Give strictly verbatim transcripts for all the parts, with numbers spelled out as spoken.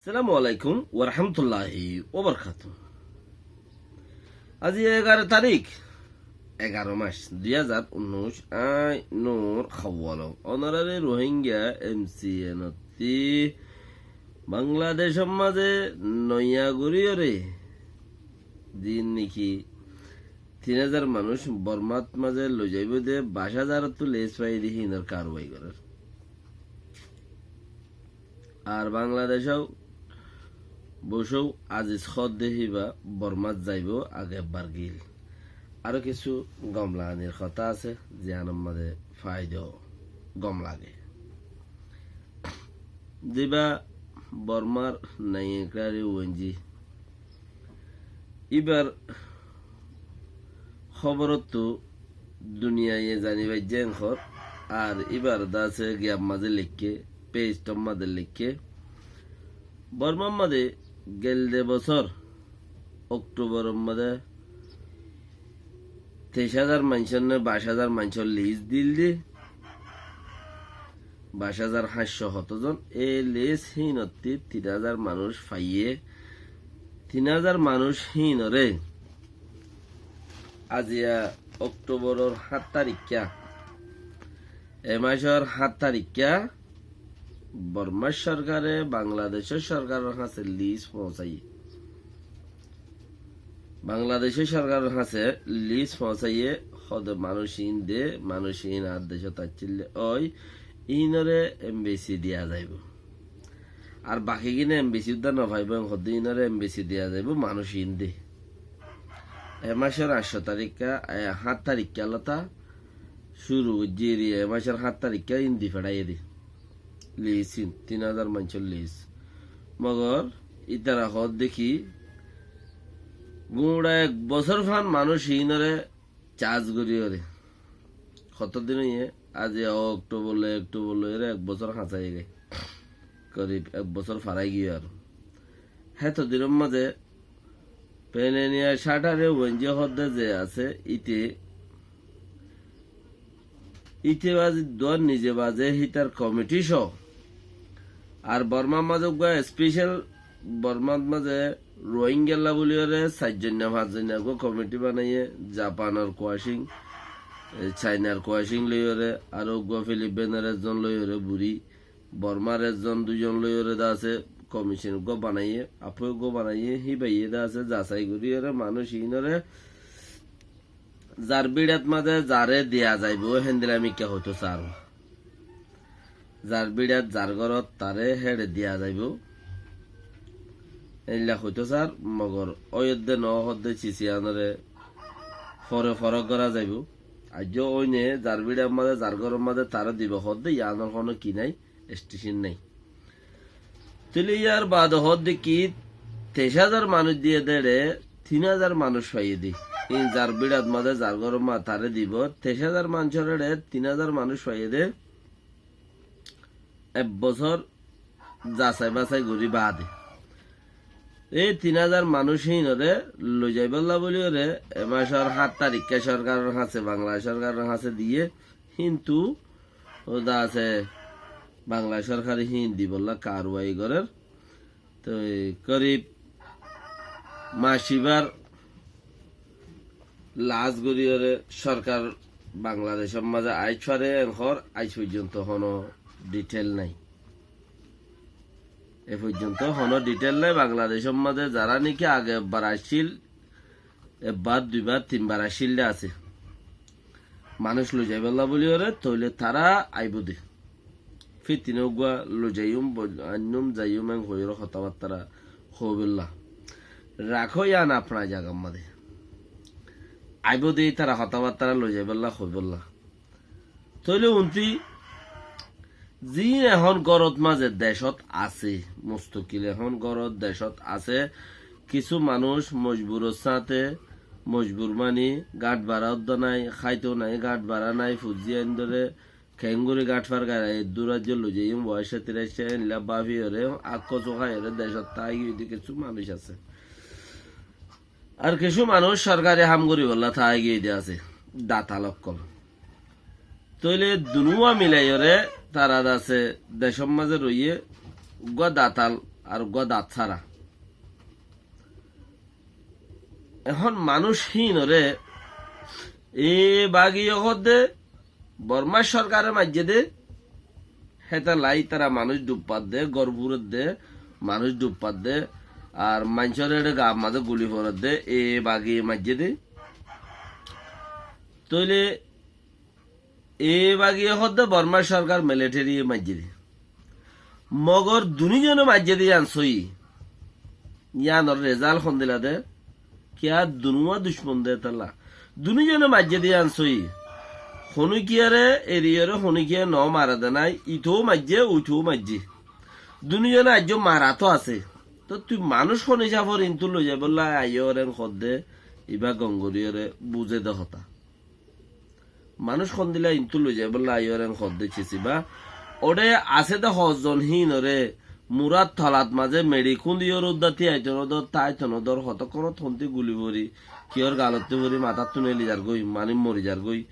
Assalamu alaikum warahmatulláhi wabarakátuhu. Aijja egaró tarík, egaró mac, dui házar unnúic, añí Nur Hawwal. Ónorare Rohingya M C N ottú Bangladecór mazé noiya goríyoré, zin niki tin házar manúic Bormát mazé loizaibóu de, baic házar ottú les faiyé de hínor karwai gorér. Ar Bangladecóu bocóu Aziz hoódde híba Bormát zaibóu, age ebbar giíl. Aró kissú gom laganir hotá asé, ziyánor mazé faidó gom lage. Zibá Bormár naiya ekrári wenji. Íbar hóborottú duniyaiye zani faijjé enkor, ar íbar dase giyab mazé leikké, peic tor mazé leikké. Bormár mazé gelde bosór Oktoboror mazé teic házar maincór né baic házar maincór lis dil dé, baic házar háñtcó hoto zon, e lis híinottú tin házar manúic faiyé, tin házar manúic híinoré aijja Oktoboror hát tarikká, e mácor hát tarikká Bormá sorkare Bangladecór sorkaror hañsé lis foóñsaiyé. Bangladecór sorkaror hañsé lis foóñsaiyé, hóde manúic iín de, manúic iín añár decót aiccíl de ói, iínoré embesi diya zaibóu. Ar bakigíne embesi uddá nofaibóu, en hóde iínoré embesi diya zaibóu, manúic iín de. E mácor añctó tarikká, e, hát tarikká lóta cúru goijjé eri, e mácor hát tarikká iín di feçáiye de. Lis iín, tin házar maincór lis. Mogor ítara hoódde ki, guñça ek bosór fán manúic iínoré cas goríyoré. Hoto din óiye, aijja Oktobor loi, Oktobor loiyóre ek bosór hañsáiye goi. Korib ek bosór farai giyói aró. Héto dinor mazé Penenia Sathare wenji hoódde ze asé, íte, íte bazi duwar nize baze hítar komiti só. Ar Bormár mazé uggúa especial Bormár mazé Rohingyalla buliyóre sair zonna fañs zonna uggúa komiti banaiyé, Japanor kuwacing, e, Chainar kuwacing loiyóre, aró uggúa Filipinor ezzon loiyóre buri, Bormár ezzon duizon loiyóre de asé, komicon uggúa banaiyé, afói uggúa banaiyé, híbaye de asé, zasai goríyoré manúic iínoré zar bíçat mazé zaré diya zaibóu, héndilla mikká hoitó sár. Zar bíçat zar górot taré héçe diya zaibóu. Éilla hoitó sár, mogor óiyedde noó hoódde cis iánoré fore forók gorá zaibóu. Aijjó óine zar bíçat mazé, zar górot mazé taré dibou hoódde iánor honó ki nái, esticin nái. Tóile yar baade hoódde ki, teic házar manúic diyé dé éçe, tin házar manúic faiyé dé. Iín zar bíçat mazé, zar górot mazé taré dibou, teic házar manúicor éçe tin házar manúic faiyé dé. Ek bosór zasai basai gorí baade. Ei tin házar manúic híinoré loizaibólla bóliyoré e mácor hát tarikká sorkaror hañsé, Bangladec sorkaror hañsé diyé, kintu ó de asé Bangladec sorkare híin dibólla karwai gorér. Toi korib mac ibár las goríyoré sorkar Bangladecór mazé aicfare en hoór, aic foijjonto honó ditheil nái. E foijjonto honó ditheil nái. Bangladecór mazé zará niki age ebbar aiccíl, ebbar, duibar, tinbar aiccíl de asé manúic loizaibólla bóliyoré, tóile tará aibóu de. Fitine uggúa loizaiyúm, ainnúm, zaiyúm en hoiyóre hotábattára hoóibolla. Rakó yían afná zagar mazé. Aibóu de ítara hotábattára loizaibólla hoóibolla. Tóile untí ziín ehón górot mazé decót asé, mustokil ehón górot decót asé, kissú manúic mojburor sáñte, mojbur mani gáñth bará uddá nái, háitou nái, gáñth bará nái, fuain endóre keéngorí gáñth fargaiyé, eddúr aijjó loizaiyúm, waicá tiraicá, éilla báfiyoré, akkó sukáiyoré decót táigiyoi de kissú manúic asé. Ar kissú manúic sorkari ham goríbolla táigiyoi de asé, datal ókkol. Tóile dunúwa milaiyoré tará de asé decór mazé roiyé, uggúa datal ar uggúa dat sára. Ehón manúic híinoré e bagiye hoódde Bormá sorkare maijjé dé, hétolla ítara manúic dhuppar dé, gór fúrer dé, manúic dhuppar dé, ar maincór eçé gaar mazé guli forer dé, e bagiye maijjé dé. Tóile e bagiye hoódde Bormá sorkar militariye maijjé dé. Mogor duní zone maijjé dé yián sóiyi. Yiánor rezalt hondilla dé, kiyá dunúa ducmon dé hétolla. Duní zone maijjé dé yián sóiyi. Honókiyáre eriyoré honókiyá noó mare dé nái, itou maijjé, uitou maijjé. Duní zone aijjó marato asé. Tóu tui manúic hon hísafor intú loizaibólla aiyóre hoódde, ibá gom goríyoré buzé dé hotá. Manúic hondilla intú loizaibólla aiyóre hoódde cisibá. Óçe asé dé hozzon híinoré, murar tolat mazé meçi kúndiyóre uddá tíaitonódor, táitonódor, hotókkonót hontí guli fori, kiyór galottí fori, matáttu neli zargói, manúic mori zargói.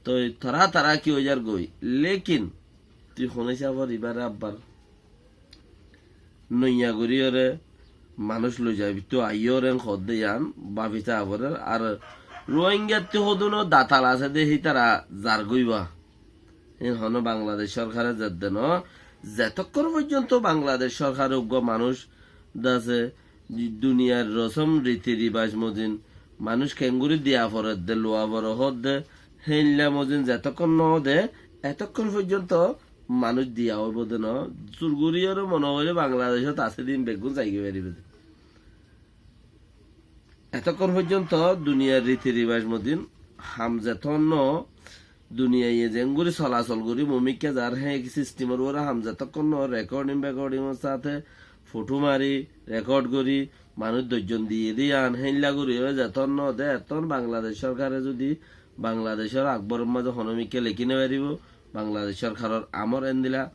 Toi tará tará ki ói zargói. Lékin tui hon hísafor ibáre abbar noiya goríyoré manúic loizaibólla aiyóre hoódde yián báfi táa forer. Ar Ruáingattú hodún datal asé dé hítara zargóiba. Híin honó Bangladec sorkare zedde noó, zetókkon foijjonto Bangladec sorkare uggúa manúic dase duniyair rosóm riti ribac mozin manúic keéngorí diya foredde, luwa fore hoódde, héinla mozin zetókkon noó dé, etókkon foijjonto manúic diya óibo dé noó. Zur goríyoré mone hoilé Bangladecót asé dé híin beggún saigói faribó dé. Etókkon foijjonto duniyair riti ribac mozin ham zetókkon noó, duniyaiye zeéngorí solasol gorí mumikká zar, hé ek sistimor uore ham zetókkon noó, rekoding bekodingor sáte fothó mari, rekod gorí, manúic doijjon diyé dé yián, héinla goríyoré zetókkon noó dé, etókkon Bangladec sorkare zudi Bangladecór akboror mazé honómikká lekí nofaribó, Bangladec sorkaror amor endilla,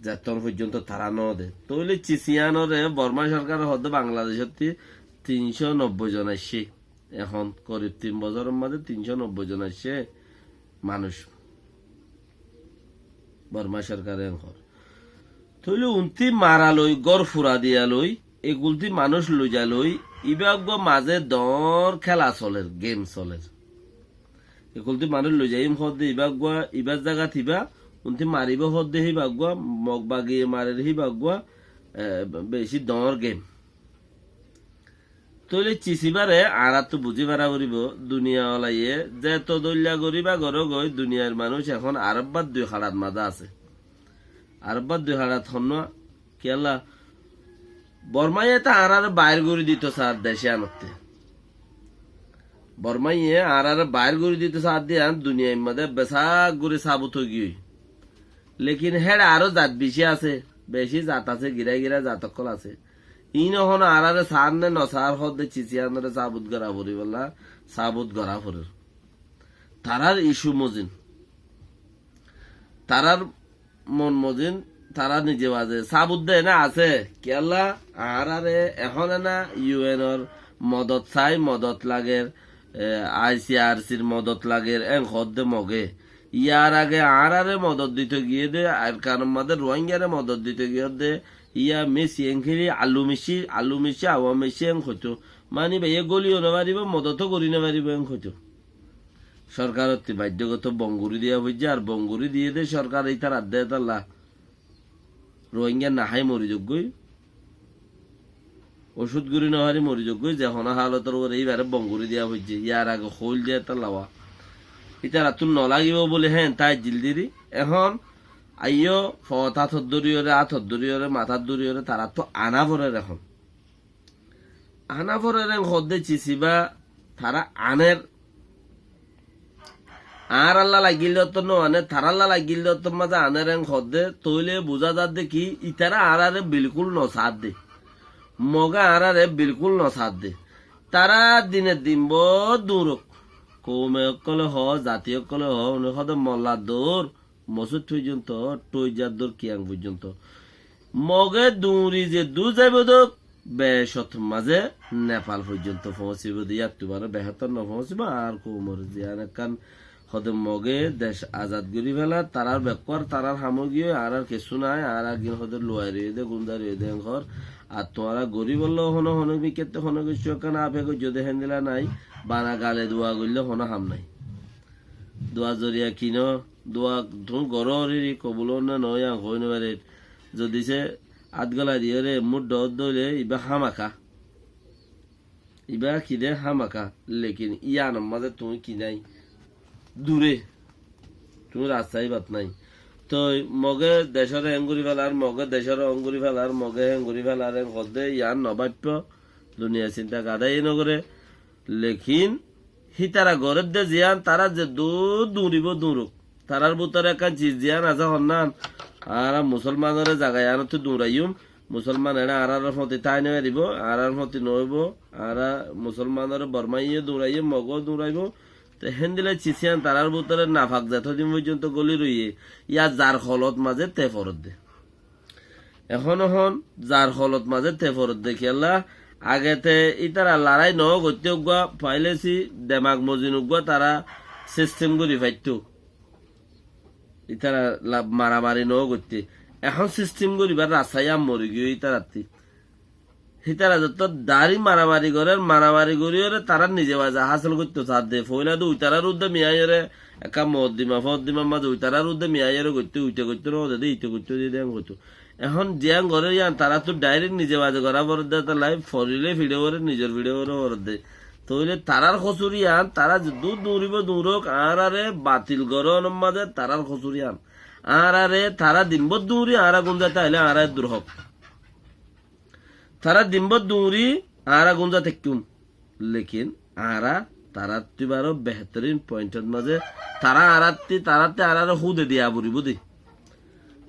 zetókkon foijjonto tará noó dé. Tóile cis yiánoré Bormá sorkare hoódde Bangladecótti tin cót nobboi zon aiccé. Ehón korib tin bosóror mazé tin cót nobboi zon aiccé manúic. Bormá sorkare ehón hoór. Tóile untí mara loi, gór fura diya loi, ekultí manúic loiza loi, ibá uggúa mazé doóñr kéla soler, gem soler. Ekultí manúic loizaiyum hoódde ibá uggúa, ibár zagat ibá, untí maribó hoódde híba uggúa, Mog bagiye marer híba uggúa, e, beci doóñr gem. Tóile cisibáre añáráttu buzí fara foribó, duniya olaye zeto dóilla goríba gorógoi, duniyair manúic ehón Arobbár dui haçat mazé asé. Arobbár dui haçat honnúa, kiyólla, Bormáye tó añáráre bair gorí dito saár dec yíanottú. Bormáye añáráre bair gorí dito saár dé yián duniyair mazé besák gorí sábut óigiyoi. Lekin héçe aró zat bicí asé, bicí zat asé, girá girá zat ókkol asé. Iín ehón añáráre saár né nosaár hoódde cis yiánoré sábut gorá foribólla, sábut gorá forer. Tarár icu mozin. Tarár mon mozin, tará nize baze sábut de ene asé. Kiyólla, añáráre ehón ena yu enor modot sai, modot lager, e, I C R C r modot lager, en hoódde Moge. Yar age añáráre modot dito giyé de, Arkanor mazé Ruáingare modot dito giyé de, yá mis yenkiri alu mici, alu mici, awa mici en hoitó. Mani baiye góliyo nofaribó, modot ó gorí nofaribó en hoitó. Sorkarottú baiddogoto bon gorí diya foijjé, ar bon gorí diyé de sorkare ítarar de hétolla. Ruáinga nahái mori zoggói, ocút gorí nofari mori zoggói, ze honó halotor uore íbare bon gorí diya foijjé, yar age hoóil de hétolla wa. Ítarattú nolagibó buli héen táijjil diri. Ehón aiyó foot átot dóriyore, átot dóriyore, matát dóriyore, tarattú ana forer ehón. Ana forer en hoódde cisibá tará aner. Añárálla laigíl de ottót no ane, tarálla laigíl de ottót mazé aner en hoódde, tóile buzá zadde ki, itará añáráre bilkúl nosaádde. Moge añáráre bilkúl nosaádde. Tará diner din boóut duñrok. Koume ókkolé hoó, zati ókkolé hoó, uni hoódde mollar doór, Mosóid foijjonto, Thoijjar dór Kiyang foijjonto. Moge duñri zeddúr zaibou dók, becót mazé Nepal foijjonto foóñsibou dé, yáttu baré behétor nofoóñsibou, añár koumor ziyán ekkán Hode Moge dec azad gorí felar, tarár bekkúar, tarár ham ói giyói, añárár kessú nái, añára gín hode luwai roiyé dé, gúnzai roiyé dé, en hoór. Ar tuáñra goríbolla honó, honó mikkátte honó kessú ekkán afe goijjó dé héndilla nái, bana gale dua goillé honó ham nái. Dua zoriya kinó, dua tuñí goró ri ri kobul ónne noó, yián hoói nofarér. Zodi se át gola diyóre muddha ódde óile ibá hámaka. Ibá ki dé hámaka, lekin yíanor mazé tuñí ki nái? Duré. Tuñí rasta íbat nái. Toi Moge decóre en gorí felar, Moge decóre on gorí felar, Moge hen gorí felar, en hoódde yían no báiffo, duniyai sinta gadáiye no goré. Lekin hítara gorédde ziyán, tará zeddúr duñribó duñrouk. Tarár bútore ekkán ciz ziyán asé honnán, añára musólmanoré zaga yíanottú duñraiyúm, musólman eçé añárar fóti tái no faribó, añárar fóti noóibo, añára musólmanoré Bormáiye duñraiyé, Mogó duñraibó. Te héndilla ciz yían tarár bútore nafak zetódin foijjonto góli roiyé, yá zar holot mazé te foredde. Ehón ehón zar holot mazé te foredde kiyólla, age te ítara larái noó goitté uggúa, failesi demak mozin uggúa tará sistem gorí faittó. Ítara la-, maramari noó goitté. Ehón sistem goríbar rasta yían mori giyói ítarattí. Hítara zettó darí maramari gorér, maramari goríyoré tará nize waze hásil goittó saádde. Foóila de uitarár uddá miyaiyóre, ekká moddima, foddimar mazé uitarár uddá miyaiyóre goittó, uite goittó noó de, ite goittó de, de en goittó. Ehón ziyán gorér yían taráttu dairek nize waze gorá foredde, tolla forilé fiçé uore, nizor fiçé uore foredde. Toóile tarár kosúr yían, tará zeddúr duñribó duñrouk, añáráre batil goró onor mazé tarár kosúr yían. Añáráre tará dimbót duñri, añára gúnzai táile añára eddur hók. Tará dimbót duñri, añára gúnza táikkúm. Lekin añára taráttu ibáro behétorin pointot mazé, tará añárátti, taráttu añáráre húde diya foribó de.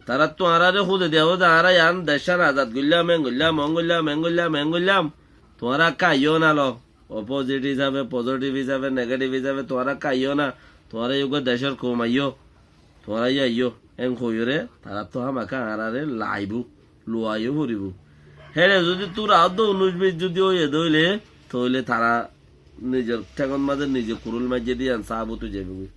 Taráttu añáráre húde diya foribó de, añára yían decán azad goillám, en goillám, on goillám, en goillám, en goillám. Tuáñra ekká aiyó na lo. Opposite hísafe, positive hísafe, negative hísafe tuáñra ekká aiyó na. Tuáñra yó uggúa decór koum aiyó. Tuáñra yó aiyó, en hoiyóre, taráttu hámaka añáráre laibó, luwa yó foribó. Héçe zodi tura óddo unnúic bic zodi óiye dé óile, tóile tará nizor théngot mazé nize kurúl maijjé dé yían sábut ói zaibói.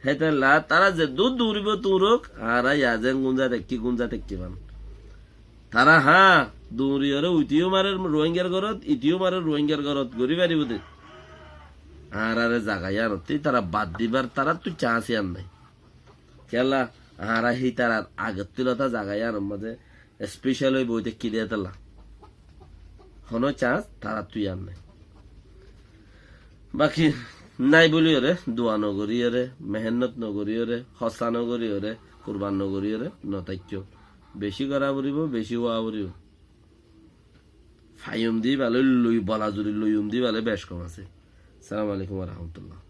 Hétolla tará zeddúr duñribó duñrouk, añára yá zeén gúnza táikki, gúnza táikki fán. Tará hañ, duñriyoré uite yó marer Ruáingar górot, ite yó marer Ruáingar górot, gorí faribó dé. Añáráre zaga yíanottú ítara bad dibar taráttu chance yían nái. Kiyólla, añára hítarar agottú lota zaga yíanor mazé special ói boi táikki dé hétolla. Honó chance taráttu yían nái. Baki nái bóliyoré, dua no goríyoré, mehénnot no goríyoré, hóssa no goríyoré, kurban no goríyoré, no táikko. Beci gorá foribó, beci ówa foribó. Faiyum dé íba loi, loi, bola zuri loiyum dé íba loi bec kom asé. Assalamu alaikum wa rahmatullah.